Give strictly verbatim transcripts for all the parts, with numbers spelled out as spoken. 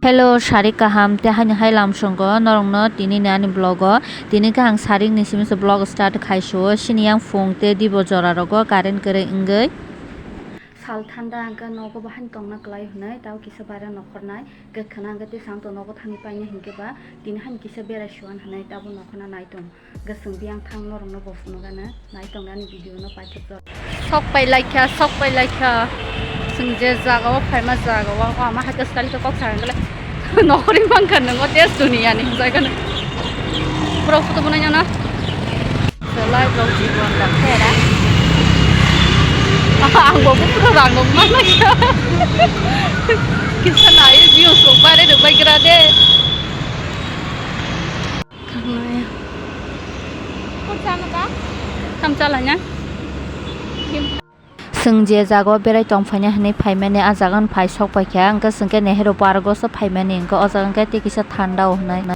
Hello, sari kaham tei haini hai lamsongo norokno tini ni ani vlog o. Tini khe ang saring ni simi se vlog start khai suo. Sini yang phung tei dibo jora rogo current kwrwi wngwi. Sal thanda hwnkhe nogo bo haino tongna kwlai hwnwi tabo kisa baira nokhornai. Kwkhwna hwnkhe tei chwng nogo thangwi painai hinkhe ba tini haino kisa berai suan hwnwi tabo nokhorna nai tong. Gasung biyang thang norokno bo phunukgana nai tongnani video no paithak jora. Sok pai laikha, sok pai laikha. Chwng je jaga o phaima jaga o ama hai style khe kok sa nang le. Nokhorwi mankha nwngo des duniya ni jaga no. Bro photo bunai nana. Selai bro jibon da phera. Ang bo photo rang bo man laikha. Kisa nai view sok bare do bai gra de. Chwng je jaga o berai tong phaina hinwi phaimani, ah jaga no phai sok paikha, hwnkhe chwng khe Nehru Park o se phaimani, hwnkhe o jaga hwnkhe tei kisa thanda o hinwi.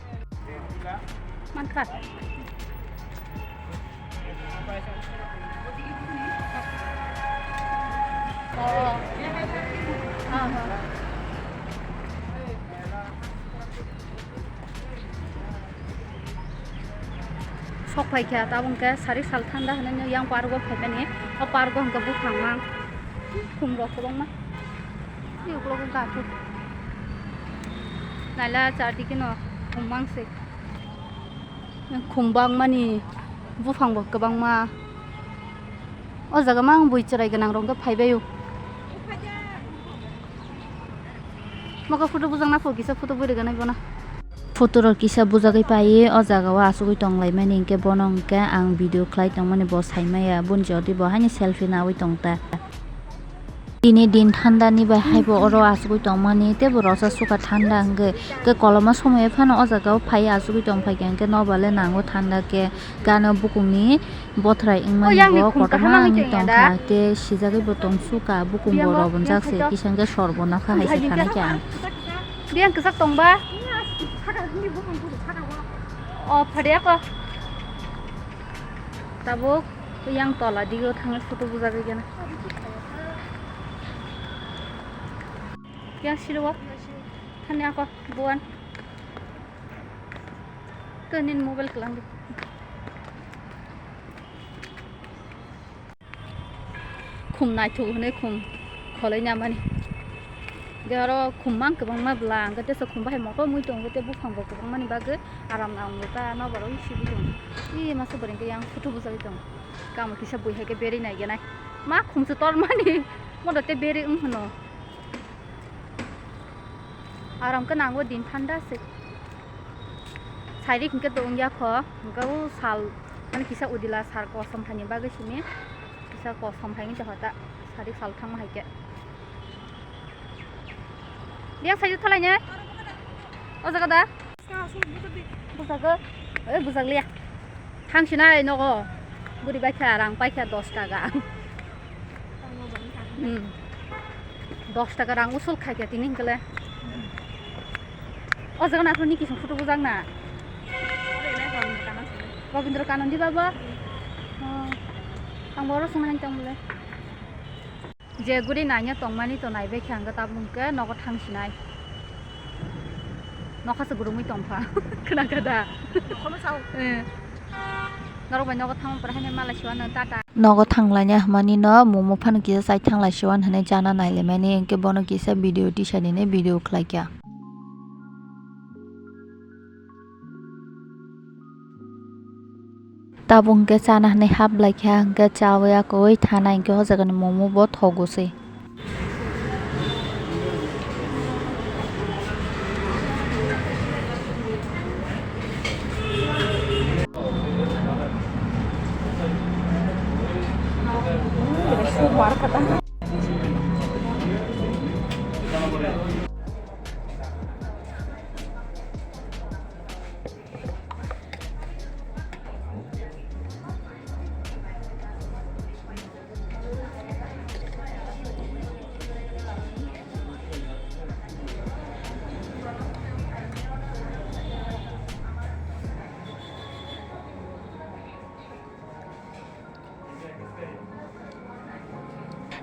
Sok phaikha tabuk hwnkhe sarik sal thanda hinwi yang park o phaimani. O park o hwnkhe buphang mang khum rok kwbangma. Tei ukulok o gathuk naila chardike no khum mang se. Khum bangmani buphang bo kwbangma. O jaga mang bui chwrai gwnang rok phaibai o. Mokhe photo bujak na pho kisa photo bui rwgwnai bono. Photo rok kisa bujagwi pai o jaga o achugwi tong laimani hinkhe bono hinkhe ang video khlai tongmani bo saimaya boni jodi bo haino selfie nawi tong ta. Tini din thanda ni bai hai bo oro achugwi tongmani tei bo rosa suka thanda hwnkhe khe koloma somoi phano o jaga o phai achugwi tong phaikha hwnkhe nobar le nango thanda khe gana bukung ni bothrai wngmani bo kotorma wngwi tong kha tei sijagwi bo tong suka bukung bo robonjak se kisa hwnkhe sor bo nokha hai se khanai khe ang. Biyang kwchak tong ba? O phadiya ko. Tabuk yang tola dige thangwi photo bujagwi gana. Yang siro o. Thani ako buan. To nin mobile kelang di. Khum naithok hinwi khum kholoi namani. De oro khum mang kwbangma bwla, hwnkhe teisa khum bahai motom wng tongo, tei buphang bo kwbangmani bagwi aram nang ta nobar o sibwi tongo. Ih, masa bwrwi hwnkhe yang photo bujagwi tongo. Kamo kisa bui hai khe berwi nai gwnai. Ma khum se tormani, modo tei berwi wng hwno. Aram khe nango din thanda se. Sairik hwnkhe to wngya kho, hwnkhe o sal, ani kisa udila sal kosom phaini bagwi simi, kisa kosom phaini tongkha ta, sairik sal thangma hai khe. Biyang saijo thalai ne? O jaga da? Bujak go? Oi, bujak liya. Thang sinai nogo. Buri bai kha, rang pai kha dos taka. Hmm. Dos taka rang usul khai kha tini hwnkhe le. O jaga na aphuru ni kising photo bujak na. Rabindra Kanandi baba. Oh. Ang boro sung hai tong le. Je guri naina tongmani to naibai khe ang tabuk hwnkhe nogo thang sinai. Nokha se gurumui tongkha. Khna kha da? Nokha no sao. Eh. Norok bai nogo thangma pore haino malai siwano tata. Nogo thanglaina hwnmani no momo phano kisa chai thanglai siwan hwnwi chana nailaimani, hwnkhe bono kisa video tisa nini video khlaikha. Tabuk hwnkhe chana hinwi hap lai kha, hwnkhe chaui akwui thana hwnkhe o jagani momo bo thogo se.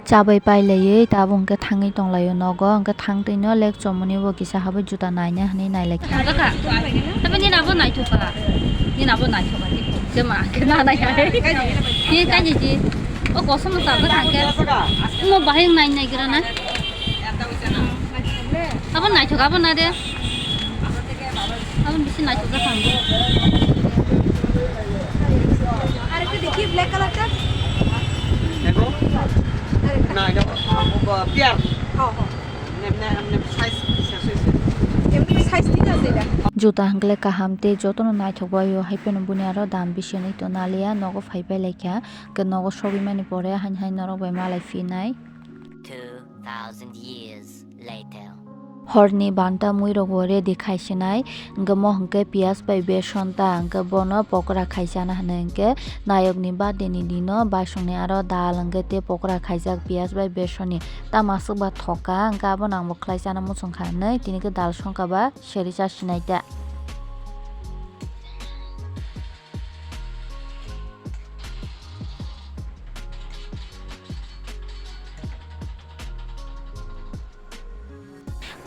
Chabai pailaiwi tabuk hwnkhe thangwi tonglaio nogo, hwnkhe thangtwino lek chomoni bo kisa habwi juta naina hwnwi nailaikha. Thangjakha. Tamo nini abo naithokha. Nini abo naithokha. Jema khe na nai hai. Ni kaji ji. O kosom no tabuk thangkhe. Mo bahai nai nai gira na. Abo naithok abo na de. Abo bisi naithok jak ang. আরেকটা দেখি ব্ল্যাক কালারটা। দেখো। আরেকটা। না, এটা, আ, পেয়ার। হ্যাঁ, হ্যাঁ। এমনি, এমনি সাইজ শেষ হয়েছে। এমনি সাইজ ঠিক আছে এটা। Juta hwnkhe kaham tei jotono naithok bai o, hai phano buni aro dam bisi hwnwi to naliya, nogo phai pai laikha, hwnkhe nogo sogwi mani pore hain hain norok bai malai phinai. Two thousand years later. Horni banta muirok bo ready khaisinai, hwnkhe mo hwnkhe piyaj bai beson ta, hwnkhe bono pokora khaisana hwnwi, hwnkhe nayokni birthday ni dino baisongni aro dal hwnkhe tei pokora khaijak piyaj bai besonni. Tamo aswk ba thok kha, hwnkhe abono ang bo khlai chana muchung kha hwnwi, tini khe dal songkha ba seri chasinai ta.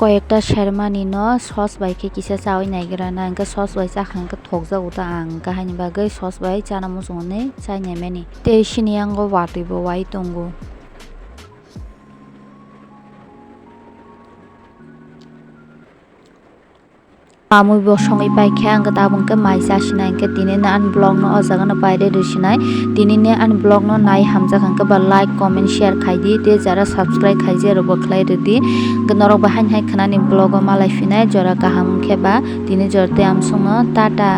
Koyekta sermani no sos bai khe kisa chawi naigra na, hwnkhe sos bai chakha hwnkhe thokjago ta ang, hwnkhe haini bagwi sos bai chana muchungo hinwi chai naimani. Tei sini yango watwi bo wai tongo. Mamui bo songwi paikha, hwnkhe tabuk hwnkhe mai chasinai, hwnkhe tini no ani vlog no o jaga no paide rwsinai. Tini ni ani vlog no nai hamjak hwnkhe ba like, comment, share khaidi, tei jara subscribe khaijak rokbo khlai rwdi. Hwnkhe norok bo haini hai khwnani vlog o malai phinai, jora kaham hwnkhe ba tini jora tei amsong no tata.